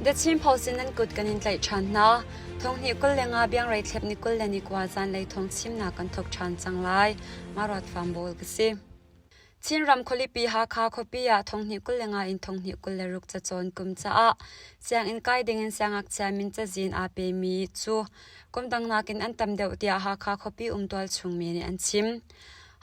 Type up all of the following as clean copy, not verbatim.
The Chin Post in nan kut kan in tlaih ṭhan hna. Thonghnih 25 biangrei thlep ni 21 zanlei thawng chimnak kan thawk ṭhan cang lai. Maruat Fam Bawl ka si. Chinram khualipi Hakha khuapi ah thonghnih 25 in thonghnih 26 cacawn kum caah sianginn kai dingin siangngakchia min cazin aa pemi cu kum dang nakin an tam deuh tiah Hakha khuapi um tualchung mi nih an chim.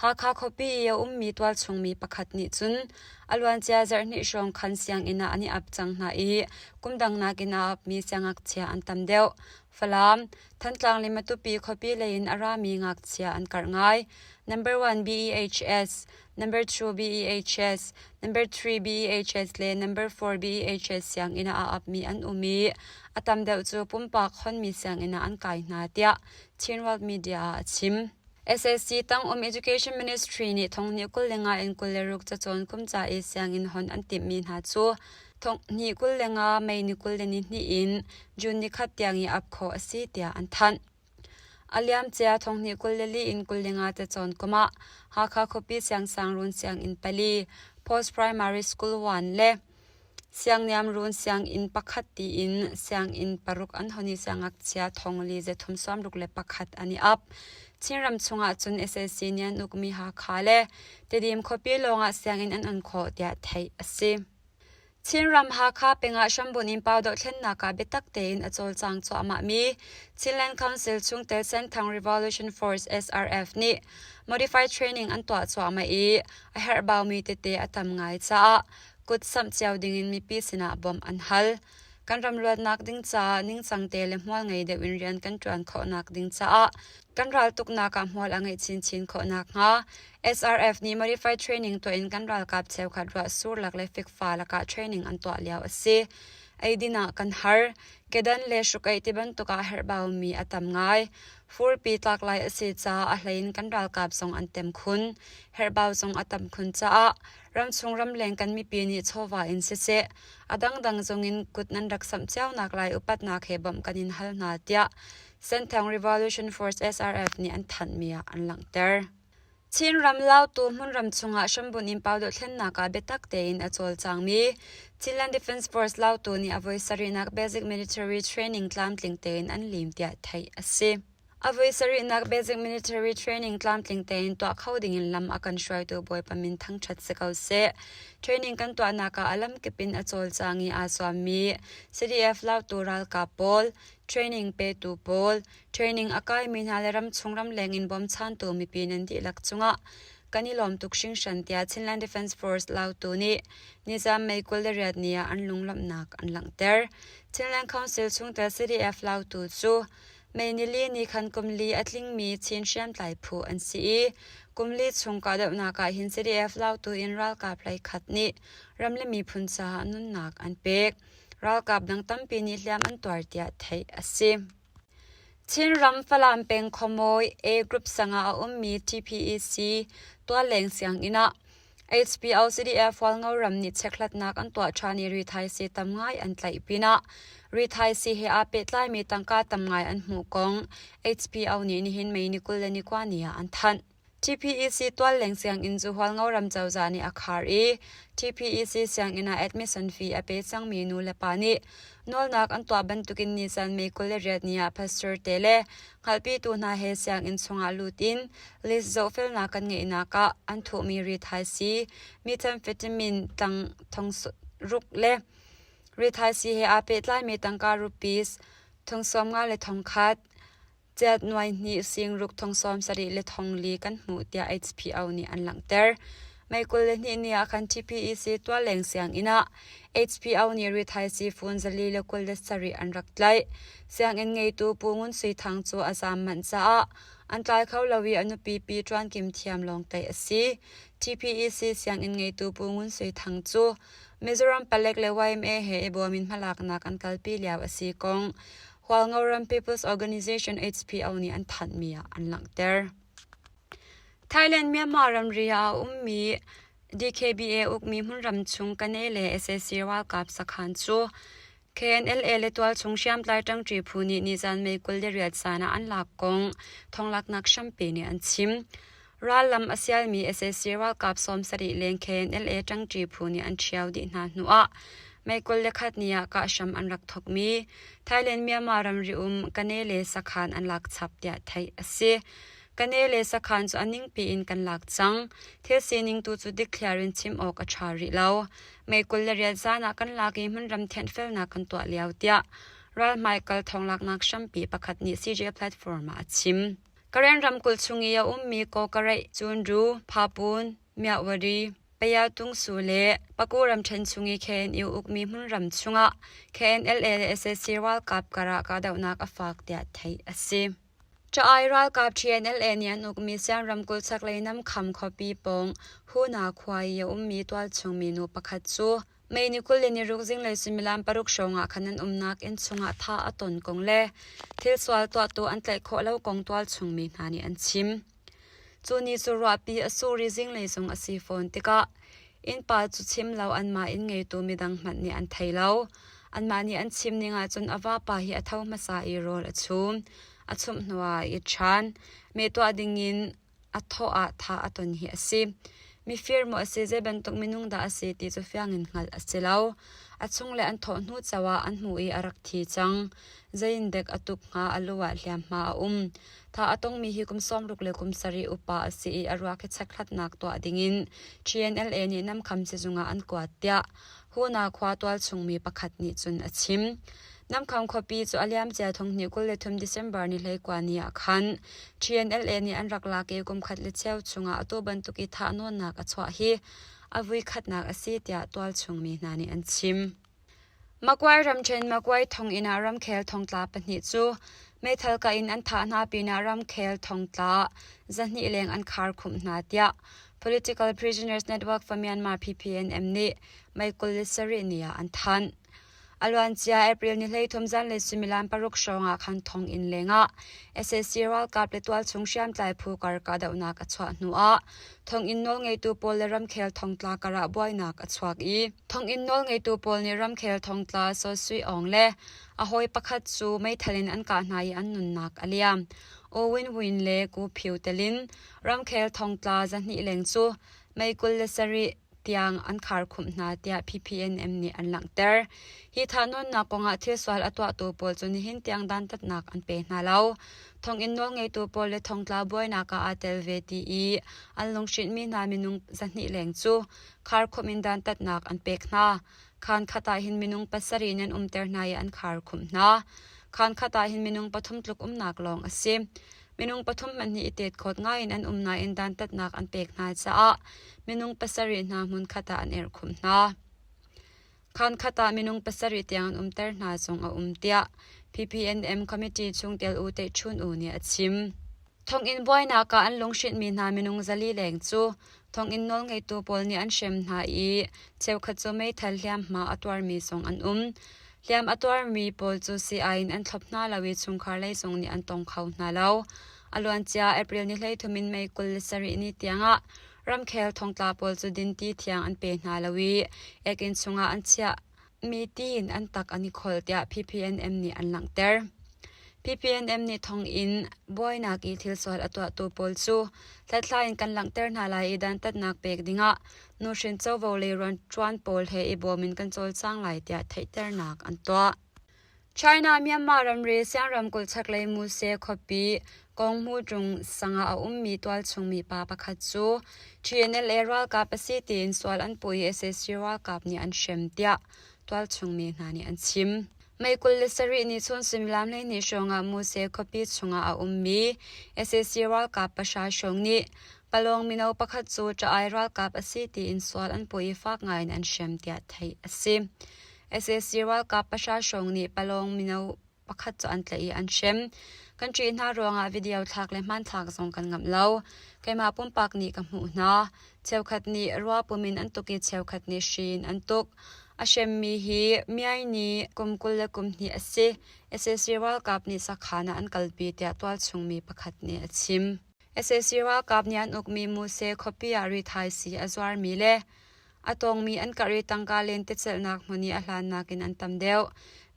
Hakha khuapi i a ummi tualchung mi pakhat nih cun a luancia zarhhnih hrawng khan sianginn ah an i ap cang hna i kum dang nakin aa apmi siangngakchia an tam deuh. Falam, Thantlang le Matupi khuapi lei in a rami ngakchia an karh ngai. Number 1 BEHS, Number 2 BEHS, Number 3 BEHS le Number 4 BEHS sianginn ah aa apmi an um i a tam deuh cu pumpak honmi sianginn ah an kai hna tiah Chin World Media ah a chim. SSC tangum Education Ministry nih thonghnih 25 in 26 cacawn kum ca i sianginn hon an timhmi hna cu thonghnih 25 May ni 22 in June nikhat tiang i ap khawh a si tiah an thanh. A liamcia thonghnih 24 in 25 cacawn kum ah Hakha khuapi siangsangruun sianginn pali, Post Primary School 1 le Siangniamruun sianginn pakhat tiin sianginn paruk an hon i siangngakchia thongli zathum 61 an i ap. Chinram chungah cun sac nih an ukmi Hakha le Tedim khuapi lawngah sianginn an on khawh tiah theih a si. Chinram Hakha pengah hrambunh in pau dohthlennak ah biatak tein a cawlcang cuahmahmi Chinland Council chungtel Senthang Revolution Force SRF nih modified training an tuah cuahmah i a herhbaumi tete a tam ngai caah kutsamh cio dingin mipi sinah bawmh an hal. Kan ram luatnak ding caah ningcang te le hmual ngei deuh in rian kan ṭuan khawhnak ding caah kan raltuknak ah hmual a ngeih chinchin khawh nakhnga SRF nih modified training tuah in kan ralkap cheukhat ruahsur lak le fikfa lakah training an tuah lio a si. Eidin ah kan har. Kedan le hrukaih ti bantuk ah herhbaumi a tam ngai. Furpi tlak lai a si caah a hlei in kan ralkap zong an tem khun. Herhbau zong a tam khun caah Ramchung ramleng kan mipi nih chawva in siseh, a dangdang zongin kut nan rak samh cionak lai upatnak he bawmh kan in hal hna tiah Senthang Revolution Force SRF nih an thanhmi ah an langhter. Chinram Lautu hmunram chungah hrambunh in pau dohthlennak ah biatak tein a cawlcangmi Chinland Defense Force Lautu nih a voi sarihnak Basic Military Training tlamtling tein an lim tiah theih a si. A voi sarihnak Basic Military Training tlamtling tein tuah kho dingin lam a kan hruaitu Bawipa min thangṭhat si ko seh. Training kan tuahnak ah a lamkip in a cawlcang i aa zuammi CDF Lautu ralkap pawl, training petu pawl, training a kaimi hna le ramchung ramleng in bawmchantu mipi nan dihlak cungah kan i lawm tuk hringhran tiah Chinland Defense Force Lautu nih nizam May 28 ni ah an lunglawmhnak an langhter. Chinland Council chungtel CDF Lautu cu May nili ni khan kum li a tlingmi Chin hriamtlai phu an si i kum li chung kahdohnak ah hin CDF Lautu in ralkap hleikhat nih ram le miphun caah nunnak an pek. Ralkap dang tampi nih hliam an tuar tiah theih a si. Chinram Falam peng khuamawi A Group sang ah a ummi TPEC tualleng sianginn ah HPO-CDF Hualngo ram nih chekhlatnak an tuah ṭhan i rithaisii tam ngai an tlaih pinah rithaisii he aa pehtlaimi tangka tam ngai an hmuh kong HPO nih nihin May ni 29 ni ah an thanh. TPEC tualleng sianginn cu Hualngo ram cozah nih a khar i TPEC sianginn ah admission fee a pe cangmi nulepa nih nawlnak an tuah bantukin nisan May 28 ni ah pastor te le Hngalhpitu hna he sianginn chungah lut in list zohfelnak kan ngeihnak ah an thuhmi rithaisii, methamphetamine tang thong ruk le rithaisii he aa pehtlaimi tangka rupees thong 50 le thong khat, ciat nuai hnih sing ruk thong 70 le thong li kan hmuh tiah HPO nih an langhter. May 22 ni ah khan TPEC tualleng sianginn ah HPO nih rithaisii fun 427 an rak tlaih. Sianginn ngeitu Pu Ngun Sui Thang cu a zaam manh caah an tlai kho lo i a nupi Pi Ṭuan Kim Thiam lawng tlaih a si. TPEC sianginn ngeitu Pu Ngun Sui Thang cu Mizoram palek le YMA he i bawm in hmalaknak an kalpi lio a si kong Hualngoram People's Organization HPO nih an thanhmi ah an langhter. Thailand Myanmar ramri ah a ummi DKBA ukmi hmunram chung Kane le sac ralkap sakhan cu KNLA le tualchung hriamtlai ṭangṭi phu nih nizan May 28 zan ah an lak kong thonglaknak hrampi nih an chim. Rallam a sialmi sac ralkap 70 leng KNLA ṭangṭi phu nih an ṭhio dih hna hnuah. May 21 ni ah kah hram an rak thawkmi Thailand-Myanmar ramri um Kane le sakhan an lak chap tiah theih a si. Kane le sakhan cu a ningpi in kan lak cang. Thil sining tu cu dikthliar in chim awk a ṭha rih lo. May 28 zan ah kan lak i hmunram thianhfelnak kan tuah lio tiah ralhmaikal thawnglaknak hrampi pakhat nih CJ platform ah a chim. Karen ramkulh chung i a ummi Kawkareih, Cunru, Phapun, Myawaddy, Paya-Tungsu le Paku ramṭhen chung i KNU ukmi hmunram chungah KNLA le sac ralkap karah kahdohnak a fak tiah theih a si. Ṭa-ai ralkap TNLA nih an ukmi Sian ramkulh chaklei Namkham khuapi pawng Huna khua i a ummi tualchung minu pakhat cu May ni 26 zinglei suimilam paruk hrawng ah khan an umnak inn chungah thah a ton kong le thil sual tuahtu an tlaih khawh lo kong tualchung mi hna nih an chim. Cu ni cu ruahpi a sur i zinglei zong a si fawn tikah innpa cu chim lo anmah inn ngeitu midang hmanh nih an thei lo. Anmah nih an chim ning ahcun a vapa hi a tho hmasa i rawl a chum. A chumh hnuah a it ṭhan. Meh tuah dingin a thawh ah thah a ton hi a si. Mifir maw a si, zei bantuk minung dah a si ti cu fiang in hngalh a si lo. A chungle an thawh hnu ceo ah an hmuh i a rak thi cang. Zei in dek a tuk hnga, a lu ah hliamhma a um. Thah a tongmi hi kum 60 le kum sarih upa a si i a ruak hi chekhlatnak tuah dingin TNLA nih Namkham sizung ah an kuat tiah Huna khua tualchungmi pakhat nih cun a chim. Namkham khuapi cu a liamcia thonghnih 23 December ni 19 ni ah khan TNLA nih an rak lak i kum khat le cheu chungah atu bantuk i thahnawnnak a chuah hi a vuikhatnak a si tiah tualchungmi hna nih an chim. Maguai ramṭhen Maguai thonginn ah ramkhel thongtla pahnih cu meithal kah in an thah hna pinah ramkhel thongtla 200 leng an kharkhumh hna tiah Political Prisoners Network for Myanmar PPNM nih May 27 ni ah an thanh. A luancia April ni 13 zanlei suimilam paruk hrawng ah khan thonginn lengah sac ralkap le tualchung hriamtlai phu kar kahdohnak a chuah hnuah thonginn nawlngeitu pawl le ramkhel thongtla karah buainak a chuak i thonginn nawlngeitu pawl nih ramkhel thongtla Saw Sui Aung le a hawi pakhat cu meithal in an kah hna i an nunnak a liam. Oo Win Win le Ku Phyu telin ramkhel thongtla 200 leng cu May 27 tiang an kharkhumh hna tiah PPNM nih an langhter. Hi thahnawnnak kongah thil sual a tuahtu pawl cu nihin tiang dantatnak an pe hna lo. Thonginn nawlngeitu pawl le thongtla buainak ah aa tel ve ti i an lunghrinhmi hna minung 200 leng cu kharkhumh in dantatnak an pek hna. Khaan khat ah hin minung pasarih in an umter hna i an kharkhumh hna. Khaan khat ah hin minung pathum tluk umnak lawng a si. Minung pathum hmanh nih i tetkhawt ngaiin an um nain dantatnak an pek hna caah minung pasarih hna hmunkhat ah an erhkhumh hna. Khaan khat ah minung pasarih tiang an umter hna zong a um tiah PPNM committee chungtel U Teih Chun U nih a chim. Thonginn buainak ah an lunghrinhmi hna minung 400 leng cu thonginn nawlngeitu pawl nih an hrem hna i cheukhat cu meithal hliamhma a tuarmi zong an um. Hliam a tuarmi pawl cu sii-ai in an thlop hna lo i chungkhar lei zong nih an tong kho hna lo. A luancia April ni 13 in May 27 ni tiangah ramkhel thongtla pawl cu dinti thiang an pe hna lo i ekinn chungah an chiah mi tiin an tak an i kholh tiah PPNM nih an langhter. PPNM nih thonginn buainak i thil sual a tuahtu pawl cu hlathlai in kan langhter hna lai i dantatnak pek dingah nuhrin covo lei rianṭuan pawl he i bawm in kan cawlcang lai tiah theihternak an tuah. China Myanmar ramri Siang ramkulh chaklei Muse khuapi Kawngmuṭung sang ah a ummi tualchung mipa pakhat cu TNLA ralkap a si tiin sual an puh i sac ralkap nih an hrem tiah tualchung mi hna nih an chim. May 27 ni chun suimilam 12 hrawng ah Muse khuapi chungah a ummi sac ralkap pahra hrawng nih Palong mino pakhat cu ṭa-ai ralkap a si tiin sual an puh i fak ngaiin an hrem tiah theih a si. Sac ralkap pahra hrawng nih Palong mino pakhat cu an tlaih i an hrem. Kan ṭih hna ruangah video thlak le hmanthlak zong kan ngamh lo. Keimah pumpak nih ka hmuh hna. Cheukhat nih rua pum in an tuk i cheukhat nih hri in an tuk. A hremmi hi Myai ni kum 22 a si. Sac ralkap nih sakhan ah an kalpi tiah tualchung mi pakhat nih a chim. Sac ralkap nih an ukmi Muse khuapi ah rithaisii a zuarmi le a tawngmi an karh i tangka lentecelhnak hmun i a hlannak in an tam deuh.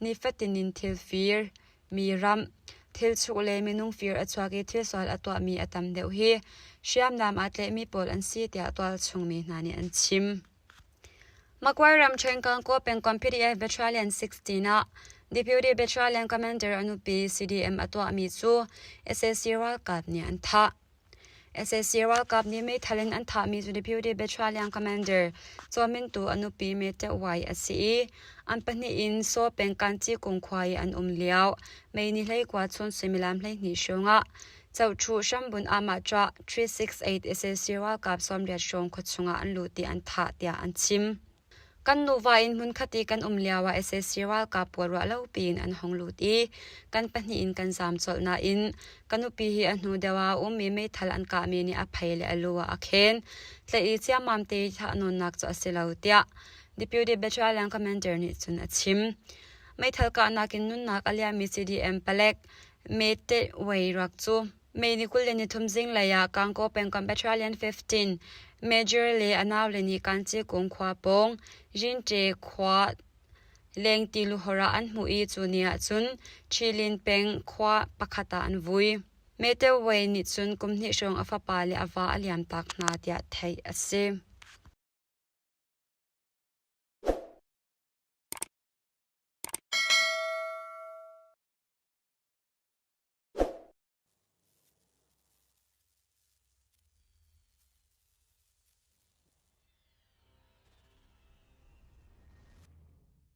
Nifatin in thil fir, mi ramh, thil chuh le minung fir a chuak i thil sual a tuahmi a tam deuh hi hriamnam aa tlaihmi pawl an si tiah tualchung mi hna nih an chim. Magway ramṭhen Gangaw pengkomh PDF Battalion 16 ah Deputy Battalion Commander a nupi CDM a tuahmi cu sac ralkap nih an thah. Sac ralkap nih meithal in an thahmi cu Deputy Battalion Commander Caw Min Tu a nupi Me Teh Wai a si i an pahnih in Saw peng Kanci kung khua i an um lio May ni 19 chun suimilam 12 hrawng ah Chohṭhu hrambunh ah ṭah 368 sac ralkap 80 hrawng khuachung ah an lut i an thah tiah an chim. Kan nuva in hmunkhat i kan um lioah sac ralkap pawl ruah lo piin an hung lut i kan pahnih in kan zaam colh nain ka nupi hi a hnu deuh ah a ummi meithal an kahmi nih a phei le a lu ah a khen. Tlaih i ciammam te i thahnawnnak cu a si lo tiah Deputy Battalion Commander nih cun a chim. Meithal kahnak in nunnak a liammi CDM palek Mete Wei rak cu May ni 23 zinglei ah Gangaw pengkomh Battalion 15 Major le a naule nih Kanci kung khua pawng Rinṭe khua lengti luhor ah an hmuh i cu ni ah cun Ṭhilin peng khua pakhat ah an vui. Mete Wei nih cun kum hnih hrawng a fapa le a va a liamtak hna tiah theih a si.